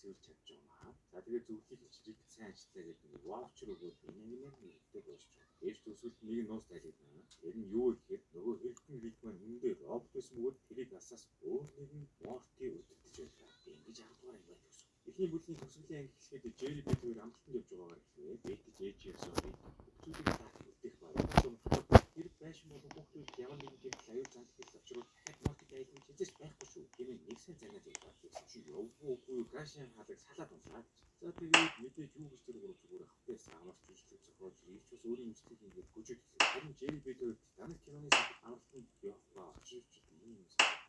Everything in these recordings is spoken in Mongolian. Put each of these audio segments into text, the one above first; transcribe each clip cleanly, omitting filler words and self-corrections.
цэвэрлж чадж байгаа. За тэгээд зөвлөлийг хичрийг сайн ажиллаа гэдэг нэг ваучер өгөөд энэ нэг нэгтэй дуусч байгаа. Ээж төсөлд нэг нь нууц тайлгнаа. Тэр нь юу вэ гэхээр нөгөө хэрэгтэн Рик маань үүндээ робот байсан бөгөөд тэрийг асаас өөр нэгэн Морти удирдах байлаа. Ингэж 10 дугаар анги төгсөв. Эхний бүлгийн төгсгөлийн анги эхлэхэд Jerry бид хоёр амралтанд явж байгаагаар эхлэв. Бэтэж ээж явсан Рик хүмүүсийг даах үлдэх ба. Тэр байшин болон хүүхдүүд ямар нэгэн гэмтэл аюул задлал учруулах дахиад Мортиг айлын хизээч байхгүй шүү. Хэмээн нэг сайн загнаж явлаа. Тэгсэн чи явгүй үгүй гашийн хаалыг салаад унсаа гэж. За тэгээд мэдээж юу гэж тэр гурав зүгээр ахтай самарч жүжиглэг зохиож ирч бас өөрийн имжлэг ингээд гүжиж эхлэв. Харин Jerry бид хоёр Титаник киноны амралтанд явах ба очиж ийм юм санагдав.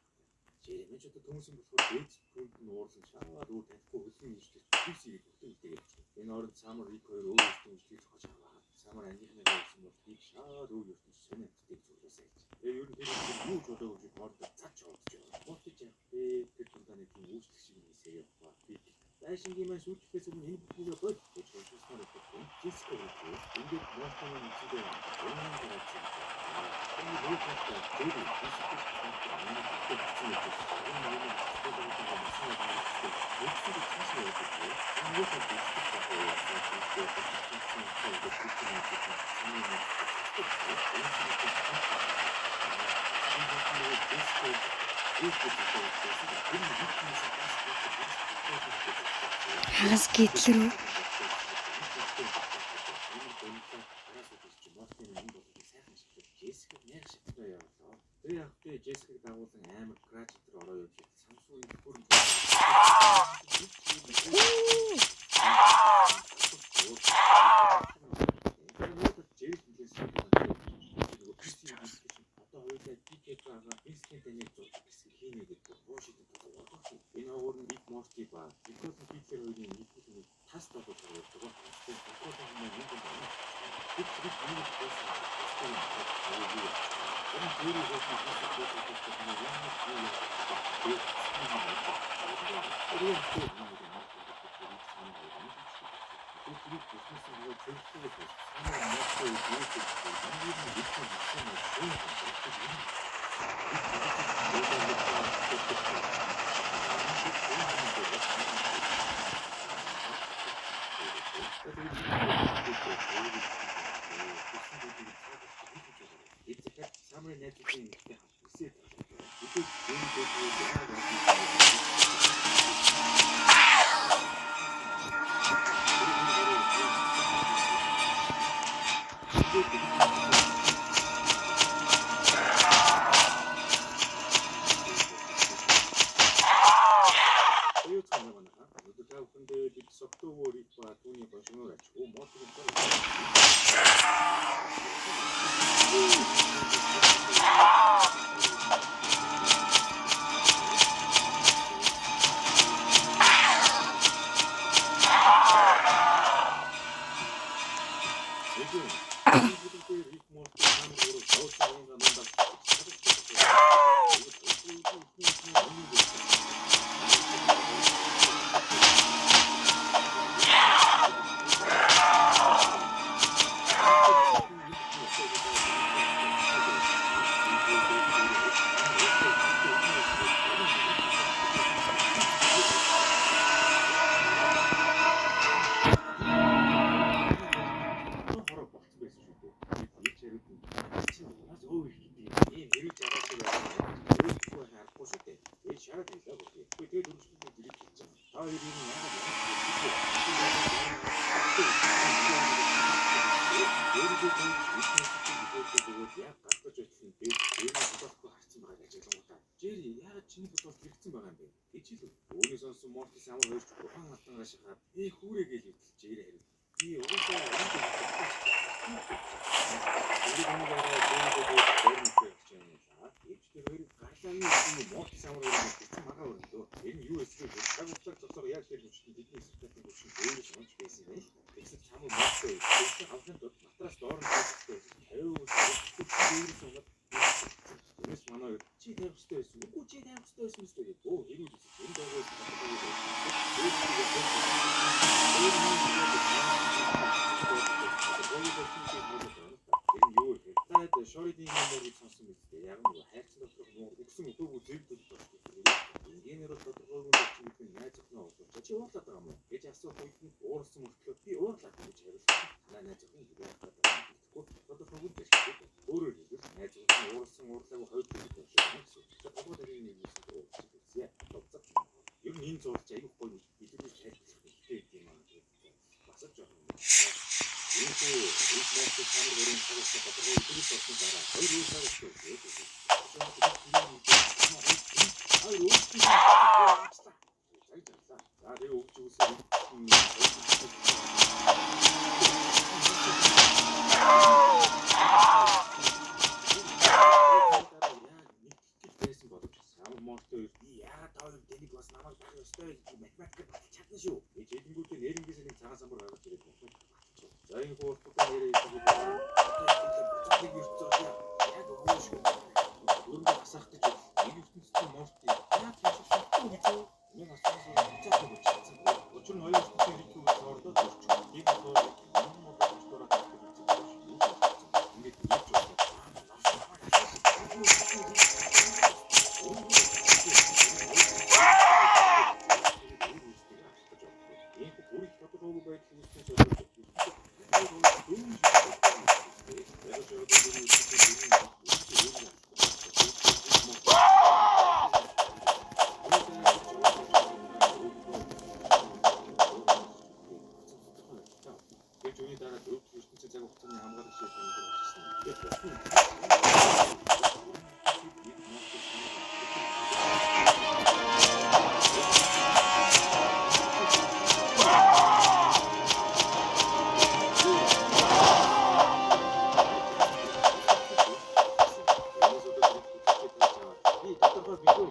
Jerry мэж одоо хүмүүсийн болохоор дээд түнд нь уурлан шаваад өөр танихгүй хөлгийн имжлэг төвс игээд бүтэн үлдээгээд явчихна. Энэ оронд Самар Рик хоёр өөр өөрсдийн имжлэгийг зохиож аваа. Самар ангийнхныгаа явсан бол Рик шаад өөр ертөнц сонин амьтдыг зөвлөөсэй гэж. Тэгээ ер нь тэр хүн юу ч бодоогүй шиг хоорондоо цац явуулж яваа. Мортич яах вэ? Тэр дундаа нэг тийм үйлчлэх шиг юм хийсээ явах. Рик байшингийн маань сүйтгэхээс өмнө энэ бүхнийг боль гэж хойшлосноор өгсөн. Джессика өгөө. Ингээд Морти маань үндсэндээ өмнө гараад энэ юу талтай Джерри Джессикээс амар хөтөлсөн гэж байна. Энэ нэг юм цаашаа явдаг. Энэ юу Хагас гэдэл рүү. Тэр яг тэ Джессикийг дагуулan амар краш дээр ороо явж самсуу хөрөн Одоо хоёулаа DK байгаа Винсент таныг зурж гэсэн хийнэ гэдэг буу шидэд одоо энэ хогоор нь Рик Морти ба Николан Хитлер хоёрын нэгдэх нэг тас долоо явдаг. Николан маань нэг юм байна. Бид тэр нэг байсан. Энэ Джерри хөөсөн Самрын найзуудын эмэгтэй хамт үсээ Мэдээж Джерри Бэтэр яагаад Оюутан манайха. Өнөөдөр та бүхэндээ бид Согтуугоор их ба түүний гоншгоноор ач хөө Мортиг хороо болцсон байсан шүү дээ. Би чарууд нь чи бас өө их гэдэг ийм хэрэг жагаатай байсан. Өөрөхгүй харахгүй шүү дээ. Тэгээд шараад хэлээ гоо. Тэгээд өргөжлөлөө дэрэг хийж байгаа. Та хоёр юм яагаад бөгөөд яг гардаж байсан дээр энэ бодохгүй харсан байгааг ажиглангуудаа. Джерри яагаад чиний бодолд хэрэгцсэн байгаа юм бэ? Гэж хэлв. Үүнийг сонссон Мортис амар хоёрч ухаан алтан гашихаар ээ хүүрээ гэж хэвтэл Джерри хариу. Би угаасаа энэ Ингээд нэг арай Джерри бөгөөд Джерри гэж юм лаа. Эвчдэр хоёрыг гарлаагийн юм Мортис амар хоёрыг битэн магаа өрөндөө. Тэр нь юу эсрэг цаг хугацааг зогсоог яг тэр хүчтэй тэдний эсрэг талын хүчин өөрөөс унж байсан юм л. Тэгсэн чамд Мортис тэгсэн авахын тулд матрас доор нь тавьчихсан 50 дээрээс унаад Тэрнээс манай хоёр чи тавих ёстой байсан. Үгүй чи тавих ёстой байсан мэт гэдэг. Өө хэрүү гэсэн энэ дойгоос Тэр нь юу вэ? Та Шоридын муурыг сонсон мэт дээ. Яг нэг хайрцан доторх муур өгсөн өгөөгүй зэрэг төлөв болчих. Энгийнээр бол тодорхойгүй болчих гэдэг нь найз охиноо олуулж Чи уурлаад байгаа юм уу? Гэж асуух үед нь уурсан мөртлөө би уурлаад гэж хариулсан. Танай найз охин хэрэг яах гэдэг юм мэдэхгүй тодорхойгүй зэрэгтэй. Өөрөөр хэлбэл найз охин уурсан уурлаагүй хоёр төрлийн юм шиг гэсэн. За толгой дэрийн нэг юм уурлаж үзье. Лувцаг. Ер нь энэ зурж аягүй гоё илүүрч тайлбарлах хэрэгтэй гэдэг юм аа. Бас л жоохон юм. Иймхүү их морты камер бүрийн цагаас тодорхой өдрийг болсон дараа хоёр үе цаг өгсөн. Хоёр өөрсдөө аачлаа. Цаг жарлаа. За тэгээ өгч өгсөн байсан боловч ямар мортой би яагаад та хоёр тэнийг бас намайг дагах ёстой гэж математикээр баталж чадна шүү. Гэж хэлэнгүүтээ нэрнгээс нэг цагаан самбар гаргаж ирээд математик баталчих. За энэ хууртуудаа нэрээ хэлэнгүүтээ буцаалыг ертөнцөө яг өвөө шүү. Өрөндөө асаах гэж нэг ертөнцийн морти яа тийш гэж юу? Нэг асуусан буцаалыг өгч чадсан. Учир нь хоёр ертөнцийн хэрэг хоорондоо зөрч. Нэг болохоор юм болоод өчтөрөө тавьдаг гэж юу болсон. Ингээд ийж болоод Тэр үүний дараа дөрөв ертөнцийн цаг хугацааны хамгаалагч шийдвэр гаргасан. Тэгээд бурхан Би тодорхой билүү.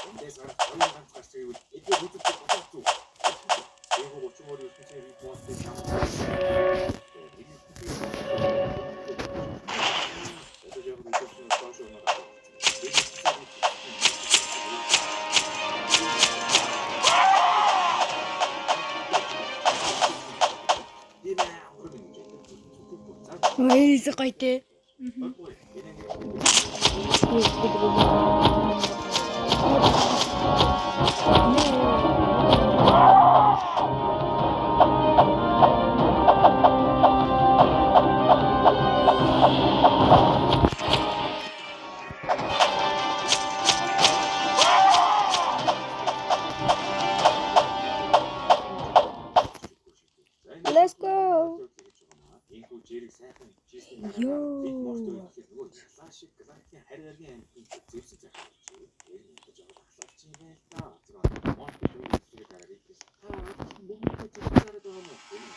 Эндээс гарах хоёрын ганц гарч ирэвэл эдгээр үзэгдэх бодоод зүг. Эйгүү 30 мөр ертөнцийн ритм монстрыг нэг ертөнцийн Одоо яг үзэгдэх доош унаад авсан. Нэг ертөнцийн Ой, гоё те. Let's go. Ийхүү жирэг сайхан хийсэн Йоо. Биг мортой гэхээр нөгөө ялаа шиг галактикийн харь гаргийн амьтны зэвсэг захиалж байна. Тэр нь ядаж аваад ахлаач юм байна л да. Зөв мортой дүүрэг дараа рикээс та мөнгөтэй зэвсэг зараад байгаа юм уу? Тэр нь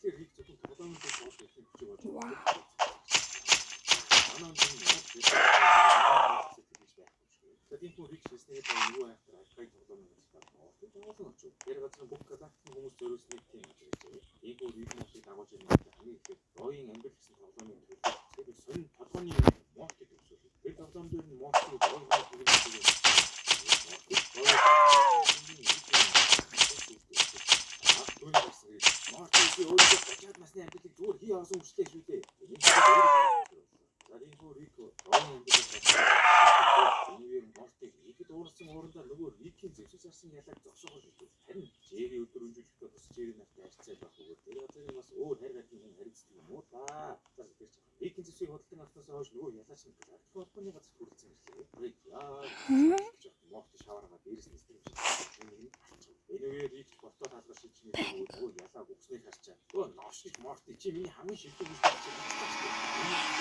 Тэгэхээр рик зөвхөн тоглоомын тулд тоглох хэрэгтэй гэж бодож Вау. Манай хүн яг сэтгэж байхгүй шүү. За тийм хүн рик шээснээр нөгөө айхтар архай тоглоомын газар тоглох тоглоом очив. Тэр газар бүх галактикийн хүмүүс зориулсан нэг тийм газар гэжээ. Ийгүү рик мосыг дагуулж ирнэ хамгийн ихээр Роийн амьдрал гэсэн тоглоомын төлөв тэр сонин толгойн Морти төгсөөл. Тэр тоглоом дээр нь Морти Рой хоёр хүргэдэг. Морти Рой түүний гарсан хэрэг Морти би өөрийгөө 30-аад насны амьдралыг зүгээр хий авсан хүчлээ шүү дээ. Энэ нь За тиймгүй Рик Роны амьдралыг энэгээр Мортиг ихэд уурсан уурандаа нөгөө Рикийн зэвсэг зарсан ялааг зогсоогоор шийдэв. Харин Жерри өдөр өнжүүлэхдээ бус Жерри нартай харьцаа байх үгээр тэр газрын бас өөр харь гаргийн хүн харилцдаг юм уу та. За тэр чинь Рикийн зэвсгийг худалдан авснаас хойш нөгөө ялаач нь галактик холбооны газар хүрэлцэн ирлээ. Рик яа гэж Морти шаваргаа дээрээс нь юм шиг. Энийг нь алчих. Энэгээр Рик бортоо талгаар шийдэж мэдээ нөгөө ялааг өгснийг харчаа. Өө новш гэж Морти чи миний хамгийн шилдэг үстэй чи болчихлоо шүү дээ.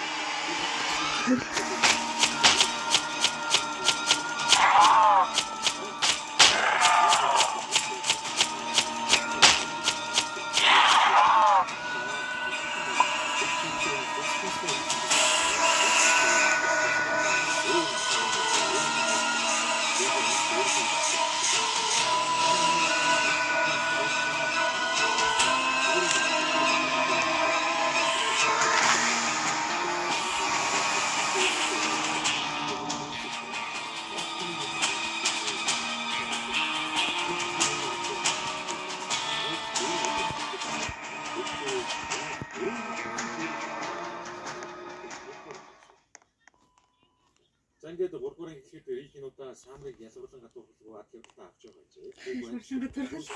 ингээд 3 дугаар анги гэхэд Рикийн удаа Самрыг ялгарлан гадуурхалгүй адал явдалаа авч байгаа ажээ. Сурсан гадуурхал.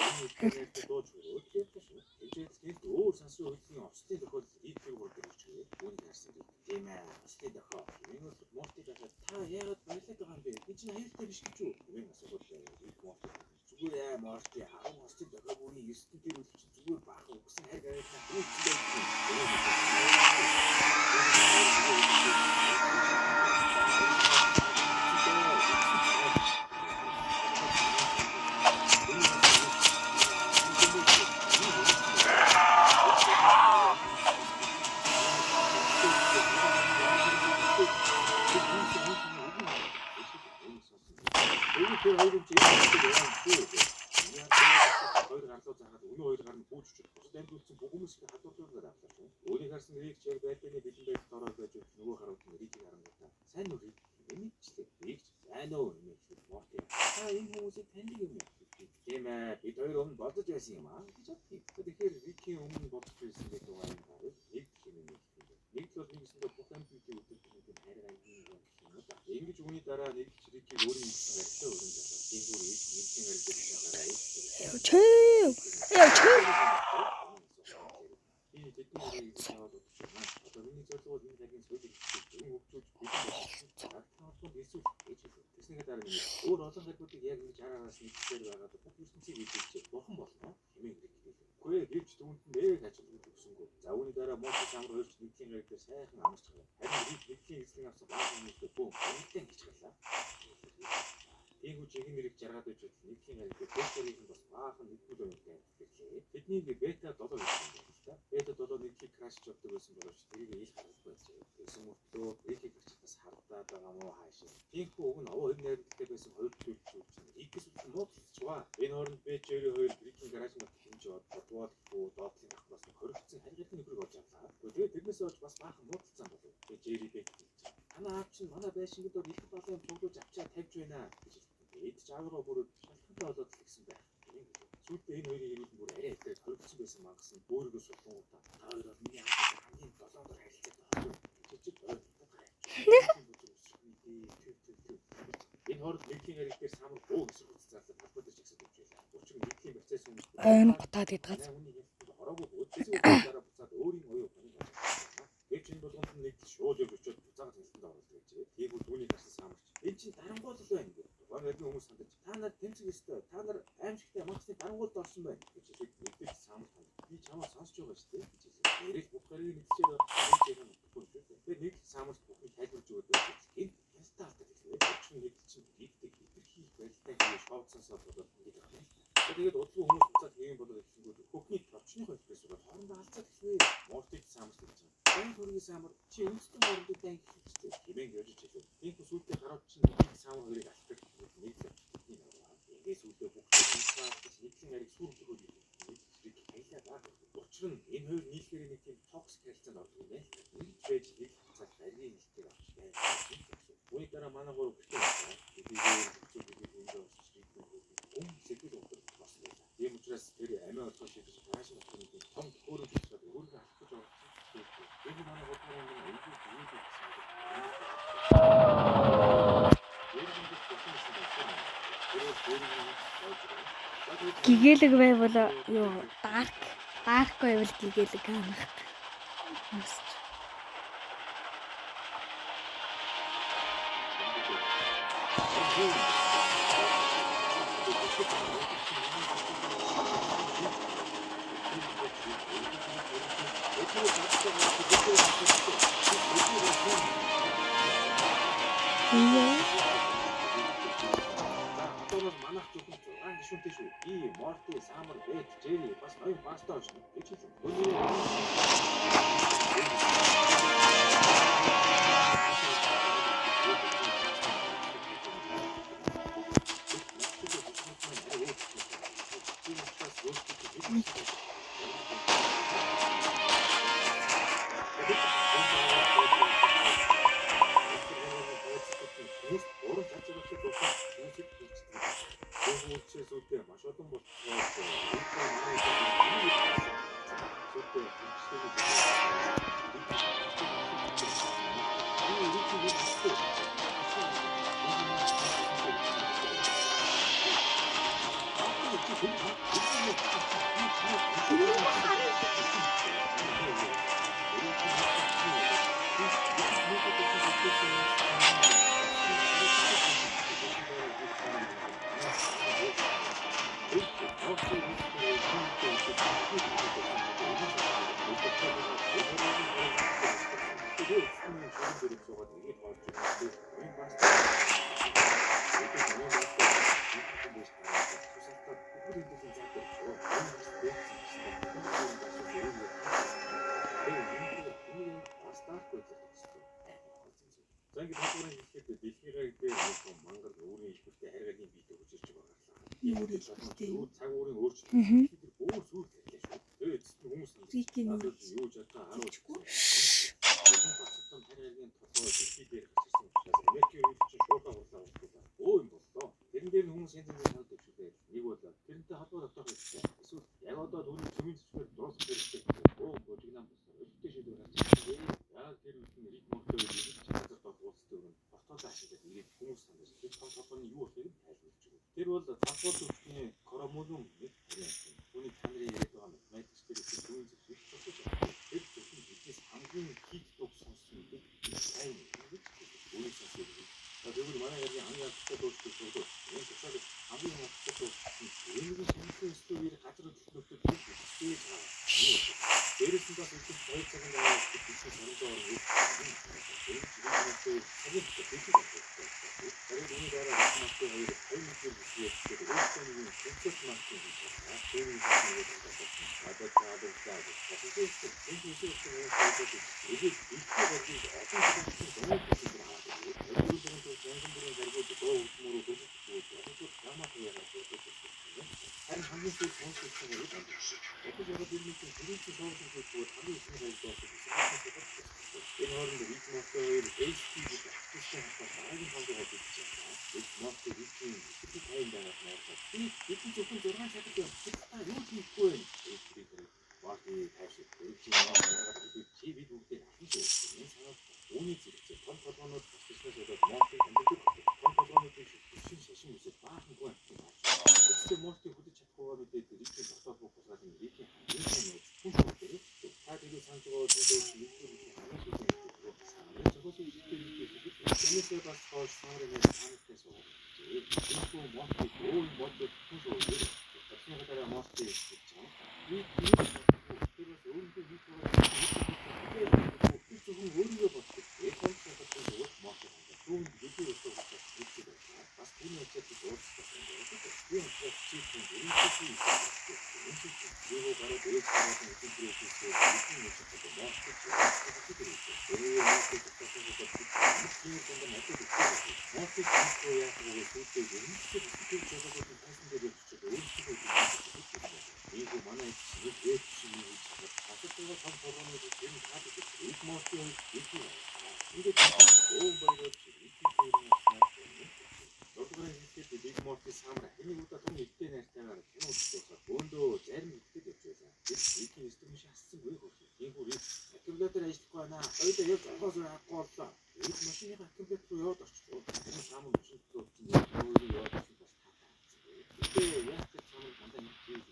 Дууж хөрөөд явлаа шүү. Тэгээд гэнт өөр сансрын хөдөлгөөний овсдын тохиолдолд Рикийг хурд ирж өгөө. Үүнийг харсан Рик. Тийм ээ, овсдын дохио. Хэмээн бол Мортиг хахад та яагаад баярлаад байгаа юм бэ? Би чинь аюултай биш гэж үү? Хэмээн асуухад Рик Мортиг зүгээр ээ Морти, 10 овсдын дохио бүрийн 9-н тэр үл чинь зүгээр баахан үгсэн хайр гараалаа үүссэн Тэр хоёр юм чи хоёр гарлуу заагаад өнөө хоёр гар нь пүүжж бусад амьд үлдсэн бүх хүмүүсийг хадгалуулаад авлаа шүү. Өөрийг харсан Рик чиг байлдааны бэлэн байдалд ороод байж нөгөө харууд нь Рикийг харангуйтаа сайн уу Рик хэмээчлээ. Рик сайн уу хэмээчлээ. Морти та энэ хүмүүсийг таньдаг юм уу? Тийм ээ, бид хоёр өмнө бодож байсан юм аа гэж боддгийг. Тэгэхээр Рикийн өмнө бодож байсан гэдэг юм гарыг нэг хэмээн нэг юм. Нэг л бол нэгсэндээ бүх амьтдыг өдөртөг нэг хайр аягийн юм гэх юм уу да. Ингэж үүний дараа нэг ч Рикийг өөрийн нэгсэн гаригтай өрөн залуу. Тэнгүүр ээж нэгэн гариг дээр гараа ээж. Чөө. Яа чөө. Би тэдний нарыг ингэж аваад удаж байна. Одоо миний зорилго бол энэ гаригийн соёлыг хөгжүүлж, өрн хөгжүүлж бэлэн болгох. Агтхан холбоонд эсвэл ээж хэлв. Тэснийхээ дараа миний өөр олон гаригуудыг яг ингэж араас нэгсээр байгаад бүх ертөнцийг эзэлж бурхан болно хэмээн Рик хэлв. Үгүй ээ, гэвч түүнд нь нэг ажилгүй төгсөнгөө. За үүний дараа Морти самар хоёрч нэгдлийн гариг дээр сайхан амарч гарав. Харин Рик нэгдлийн эзлэн авсан баахан хүмүүстэй бөөн баяртай хийж гарлаа. Тиймгүй жинхэнэ нэрийг жаргаад байж байтал нэгдлийн гариг дээр бетагийн нь бас баахан нэгдвэл оюунтай амьд гэрлээ. Тэдний нэг бета 7 гэсэн юм байна л да. Бета 7 нэгдлийг краш явдаг байсан боловч тэрийг ил харагдахгүй байжээ. Тэгсэн мөртлөө Рикийг гарч бас хардаад байгаа мó хаашаа. Тиймгүй уг нь овоо 20 найрамдалтай байсан хоёр зүйл зүйл чинь Рикээс үлдсэн муудалцчихваа. Энэ хооронд Б Жерри хоёр Рикийн гараж мат хэмж яваад бодвол хүү доотлын давхраас нь хоригдсон харгалын нөхрийг олж авлаа. Тэгээд тэрнээс хойш бас баахан муудалцсан болов. Тэгээд Жерри Б гэж хэлж. Танаа аав чинь манай байшингад бол их олон юм цуглуулж авчаа тавьж байна гэж хэлсэн. Эд ч аавыгаа бүрүүд шалтгаантай болоод л гисэн байх. Сүүлдээ энэ хоёрын эрүүл бүр арай ихтэй хоригдсон байсан мангас нь өөрийгөө суллангуудаа та хоёр бол миний хамт хамгийн долоон дор харилцаатай байхгүй гэж чиж Энэ хооронд нэгдлийн гариг дээр самар бөө эсрэг зарлал талбай дээр жагсаад явж байлаа. Учир нь нэгдлийн процесс хүмүүс Ойн гутаад идгаз. Миний хэлэхэд ороогүй бөөцсөн дараа буцаад өөрийн оюун ухааныг олж. Гэвч энэ болгонд нь нэгдэл шууд явж очиод буцаага танилтанд оруулдаг гэжээ. Тийгүү түүнийг харсан самарч энэ чинь дарангуйлал байна гэв. Тухайн гаригийн хүмүүс хандаж та нар тэмцэх ёстой. Та нар аимшигтай мангасны дарангуйлалд орсон байна гэж хэлээд нэгдэл самар хандаж би чамаа сонсч байгаа шүү дээ гэж хэлээ. Нэрэл бүх гаригийн нэгдчээр энэ юм утгагүй юм шүү дээ. Тэгээд нэгдэл самарч бүхнийг тайлбарж өгөөд байж гэнт хяналтаа алдаад хэлвэ. Учир нь нэгдэл чинь нэгдэг хэтэрхий их барилдаа хийгээ шоудсансаа болоод ингэж байгаа юм. Тэгээд удалгүй хүмүүс буцаад хэвэн болоод эхлэнгүүд хөхний товчны хэлбэрээс суугаад хоорондоо алцаад эхлэв. Мортиг самарч гэж байгаа. Дайн төргийн самар чи үндэстэн хоорондоо дайн хэлчихлээ. Хэмээн явж хэлв. Тиймээс сүүлдээ гараад чинь нэг самар хоёрыг алдаг нэг л тэдний аваа. Ингээд сүүлдээ бүх юмсаа нэгэн гариг сүр төхөөл нэг зэрэг аялаа даа. Учир нь энэ хоёр нийлэхээр нэг тийм токсик харилцаанд ордог юм байна. Ингэж байж нэг цаг гаригийн нэлтийг авч дайн. Үүний дараа манай гурав гэртээ явлаа. Тэдгээр зөв бид энд орж ирдэг юм сэтгэл унтар болсон байлаа. Тийм учраас тэр амиа олгох шийдэж тааш дотор нэг том төхөөрөмж өчрөөд өөрийгөө алах гэж оролцсон. Энэ манай гурван юм эйгүү дүүж гэсэн Гэгээлэг байвал юу dark dark байвал гэгээлэг хаанах. Өсч. Яа. Одоо бол манайх зөвхөн 6 гишүүнтэй шүү. Би, Морти, Самар, Бет, Жерри бас ноён Баста очно гэж хэлв. Хүмүүс уран цац зурагтай дуусан хүмүүсийг үйлчилдэг. Хүмүүсүүдээ маш олон болцоо За ингээд хадварын хэлэхэд дэлхийн гайг дээр нэг том мангар өөрийн илбэртэй харь гаригийн биетэй хүчирч байгаа гарлаа. Юу илбэртэй юу? Цаг уурын өөрчлөлт тэр өөр зүйл тавилаа шүү. Тэгээ эцэст нь хүмүүс Рикийн юу чадгаа харуул. Хэлчихгүй. Батсан харь гаригийн толгой дэлхий дээр гарч ирсэн учраас Америкийн ерөнхийлөгч шуурхай хурлаа уулзлаа. Өө юм боллоо. Тэрэн дээр нь хүмүүс янз янзын санал дэвшүүлээд нэг бол тэрнтэй холбоо тогтоох хэрэгтэй. Эсвэл яг одоо түүний цөмийн зэвсгээр дуусгах хэрэгтэй. Өө божигнаан болсон. Өлттэй шийдвэр гарч ирсэн. Яг тэр үед нь Рик Мортой ирж газар дор уулздаг юм. Портолоо ашиглаад ирээд хүмүүс сандаж тэр том толгойн юу болохыг нь тайлбарлаж өгөв. Тэр бол талбар төвчний коромолум нэг вариант юм. Түүний та нарын яриад байгаа математикч тэр их цөмийн зэвсгийг зогсож байна. Тэр зөвхөн биднээс хамгийн хит дуг сонссон гэдэг сайн гэж өөрийг сонсох. За тэгвэл манай гаргийн хамгийн алдартай дууч гэдэг энэ тусаад хамгийн алдартай дууч энэ шинжлэх студийн газар хөдлөлтөд бий гэж байгаа. Дээрээс нь бас эдгээр 2 цагийн дараа бидний 26 орон үйл энэ чиглэлээр цагийн дэлхийд болсон. Тэгээд энэ дараа Мартын хоёр хоёр нэгдүгээр бүсгээр өөрсдөө нэг концерт мартын хийж байгаа. Түүний нэг болсон. Надад таалагдаа. Энэ үсэг үсэг тэгээд дэлхийн гаргийг олон зүйлийн зураг гэсэн аваад ирээ. Өнөөдөр занган бүрийн гаргууд доо үлмөрөө хөлөг бөгөөд олон драма туяагаар дуудаж байсан. Харин хамгийн сүүлд сонсох юм бол одоо яг энэ нэг төрийн шоуд бөгөөд хамгийн ихний гариг доосон гэсэн. Энэ хооронд Рик Мортой хоёр HP гэж артистын холбоо дараагийн хонгоо холбогдож байна. Рик Мортой Рикийн ихэвчлэн тайван байгаад найрлаа. Би бидний зөвхөн 6 чаддаг юм. Та юу ч хийхгүй байх. Рик Марти тайвшир. Рикийн яагаад чи бид бүгдийг алан шүү. Энэ санаад үүний зэрэгцээ том толгоонууд гарч ирснээс болоод Мортиг амьддаг. Том толгоонуудын шин шашин үсэж баахан гүн амтан болж. Эцэстээ Мортиг хөдөж чадахгүйгаа мэдээд Рикийн дотоод бүх хулгайлан Рикийн хамгийн сайн найз хүн шууд дээр та тэрийг санаж байгаа бол нэгдүгээр бүлгийн хамгийн сүүлийн хэсэг самрын зохиолын ижилтэй хийх тэрнээсээ бас хойш самрын найз таанагтай суугаад. Энэхүү Мортиг өөр бодод хүн шууд дээр Тавсны дараа Морти гэж байгаа. Би тэр бас өөрийнхөө хийж байгаа тэр зөвхөн өөрийгөө боддог. Яг том шатсан зүгээр Морти хандаа. Түүнд бидний өстө учраас хэлдэг байлаа. Бас түүний ачаад би уулзах юм байна. Би учраас чи түн өөрийнхөө хийх юм шиг юу гараад ээж таавал эзэн төрөөсөө бидний нэг чаддаг Морти ч тэр Морти тогтоосон бол би тийм дунд надад итгэв. Морти хийхгүй яах вэ? Сүүлдээ ерөнхийдөө бүсгүй жолоодын тайсан дээр явж чад өөрсдөө ийгүү манай нэг ээж шиг юм хийж чадах. Асуудал том толгойнууд тэр нь таадаг. Рик Морти хоёр бидний ингээд өө баяраад Рикийн хоёрын аснаар Дурдгарын хэлэхэд Рик Морти самар хэнийг удаа том нэгтэй найртайгаар кино үзэж дуусаад бөөндөө зарим нэгтэд явж байлаа. Тэр Рикийн өстөг маш ассан үе хөрх. Тиймгүй Рик аккумулятор ажиллахгүй байна. Хоёулаа яг зогоос авахгүй боллоо. Рик машины аккумулятор руу яваад очихлоо. Тэр самар машин руу очсон өөрөө яваад очсон бас таатай. Гэтэ яг ч самар дандаа нэг зүйл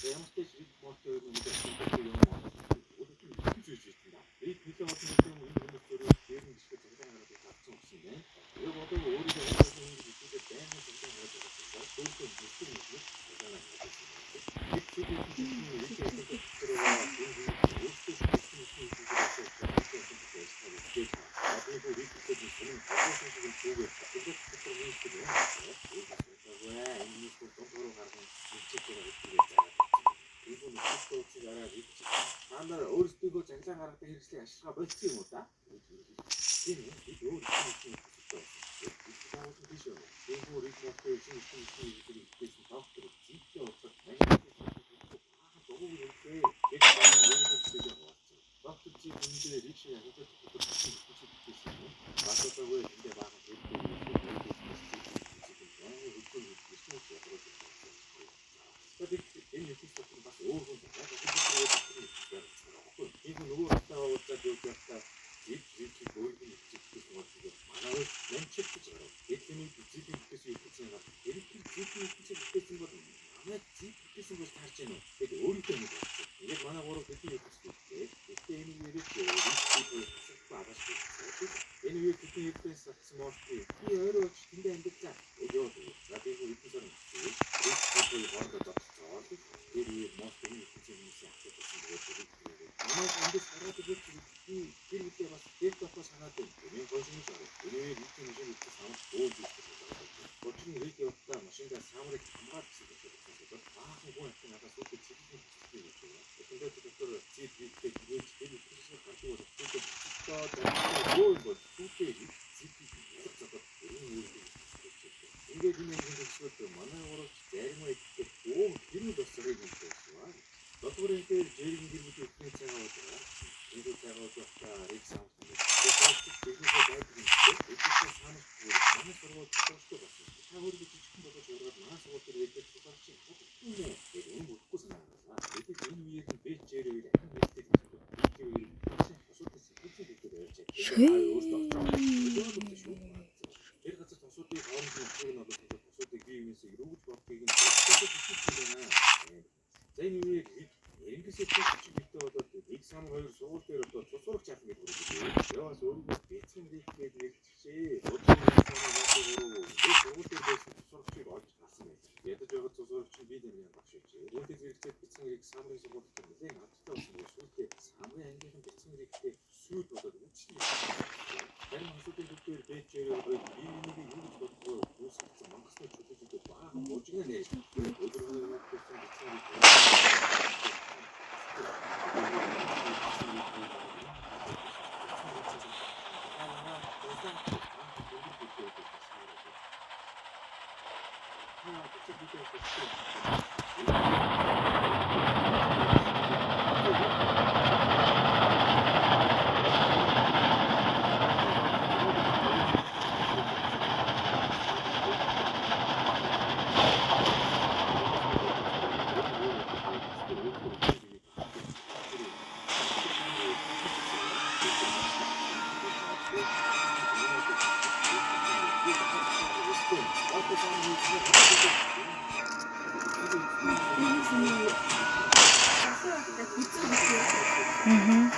ямар ч Рик Морти хоёр нэг аккумулятор юм уу? Өөрөөр нь зүйл хийсэн да. Рик нэлээд олон юм энэ хүмүүс зөрөө дээр нь гიშгэ цуглаан гараад авсан гэсэн юм байна. Яг одоо өөрийгөө ойлгох юм гэж итгэдэг байнгын цуглаан гараад байгаа учраас өөрийнхөө мэдлэг мэдлэг цуглаанаа гараад ирсэн юм. Рик зүйл хийсэн Рик аккумулятор энэ хүмүүс өөрсдөө хийсэн юм хийж байгаа гэж байна. Одоо Рик гэдэг нь сонин олон шиг зүгээр аккумулятор хийх юм байна. Энэ нэг дунд руу гарган хичээж байгаа гэдгийг заагаад Тиймээ нөхцөлтэй уулзсан дараа Рик та нар өөрсдийгөө цахилгаан гаргадаг хэрэгслийг ашиглахаа больсон юм уу да? Тийм ээ. Бид өөр их юм төсөлтэй байсан. Бид байгуулсан биш үү? Тиймээ Рик Морти шинэ шинэ шинэ гэдэг ихтэйсэн доктор зинтэй уулзах магнитын баахан дугуйг өгдөө. Бид байна өөрийнхөө төсөлөө хуваалцсан. Доктор зин үүндээ Рик шиг агуулгын дотор шинэ ертөнцид бүтээсэн юм. Басаасаагүй эндээ баахан хэрэгтэй юм байнгын хөдөлгөөн эрчим хүч ядруулж байсан. Тэгээд энэ ертөнц дотор бас өөр хүн яг тийм нөгөө хатаа уулзаад явж байхдаа зэв зэвчийг өөрийнх нь ертөнцийн болж манай нэмчил гэж гарав. Эдлийн зэвийн бүтээсэн ертөнцийн гар. Тэр зэвийн ертөнцийг бүтээсэн бол манай зэв бүтээсэн болж таарч байна уу? Тэгээд өөрийнхөө нэг болсон. Тэгээд манай гурав тэдний ертөнцид үлдээ. Гэхдээ энэ яриад гаргаад өгөөч би гэр бүлээ бас дэв дотоо санаад байна. Миний гойшин шарав. Энэ Рикийн машин үзсэн самар бөөн зүйлтэй болоод. Учир нь Рик явахдаа машиндаа самрыг хамгаалж гэсэн гэж бодсон. Баахан хүн амтан надаас үүдээ цэцэрлэгийн төсөлтэй гэж байна. Тэгэхдээ дотор зэд Риктэй гэрээч тэр итгэжсэн гардаг бол үүдээ цэцэрлээ даа юу бол үүдээ Рик зэдийг ялах зодод өрөө өөртөө төсөлтэй. Ингээд энэ ангийн төгсгөлд манай гуравч зарим идэхдээ бөөн хэрэг босрыг юм байсан. Долгор дээр Жергийн гэр бүлийн эхний цагаа ууж байгаа. Энэний цагаа ууж байхдаа Рик самарт ингээд техникээ байдаг юм шиг. Эдгээр самарт бүр манай сургууль тууштай болсон. Та өөрийгөө жижигхэн болгож ургаад манай сургууль дээр ярьдаг сусаар чи худалдсан юм уу? Тэр энэ бүтэхгүй санаа гарлаа. Тэгэхэд энэ үеэр нь Бэт Жери хоёр ахин мэддэг гэсэн. Бэт хоёр асуудал сэтгэлзээ гэдэг ярьж байгаа. Өөртөө очоо. Шүү. Тэр газар тосуудыг хоорондын учрыг нь олох тулд тосуудыг бие биенээсээ өрөөгж бодгийг нь төсөөлсөн байна. За энэ үеэр Рик нэрнгэсээ төсөж битээ болоод нэг сам хоёр сургууль дээр одоо цус сурагч яах гэж хүрээд яваас өөрийгөө бяцхан Рик гэж нэрлэжээ. Өдрийн самыг яадаг өрөө сургууль дээр байсан цус сурагчийг олж харсан байсан. Ядаж байгаа цус сурагч нь би дэмжин багш байжээ. Үүнтэй зэрэгцээд бяцхан Рик самрын сургуульд нэлээд алдартай болсон бөгөөд сүүлдээ самрын ангийнхан бяцхан Риктэй сүйд болоод үдшил. Харин асуудын төвдөр бэжээр хоёр бие биенийг юу гэж боддгоо үүс гарсан мангасны чөлөөж өгөөд баахан бужигна нэ. Өдөр хоног надад бяцхан Рик Мгм.